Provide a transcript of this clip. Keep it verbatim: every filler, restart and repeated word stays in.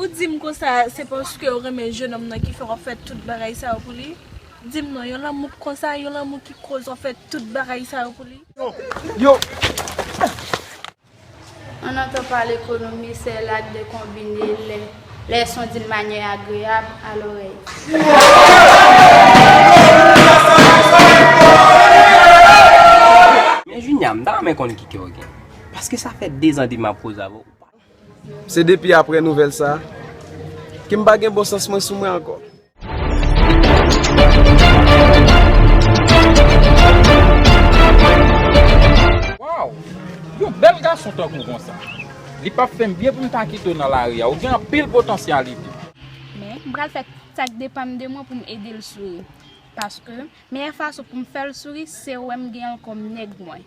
Ou di m konsa, se paske ou renmen jennonm nan ki fè w ap fè tout bagay sa yo pou li? Di m non, yon lanmou konsa, yon lanmou ki koz w ap fè tout bagay sa yo pou li? Yo, On entend parler économie, c'est l'art de combiner les leçons d'une manière agréable à l'oreille. Men Junior, m ta renmen konn ki kè w gen. Paske sa fè dezan depi m ap koze avè w. Se depi apre nouvèl sa ke m pa gen bon sans mwen sou mwen ankò. Waw! Yon bèl gason tankou w konsa. Li p ap fè m byen pou m ta kite w nan lari a. Ou gen anpil potansyalite. Men, m pral fè sa k depann de mwen pou m ede l souri. Paske, meyè fason pou m fè l souri, se wè m gen l kòm nèg mwen.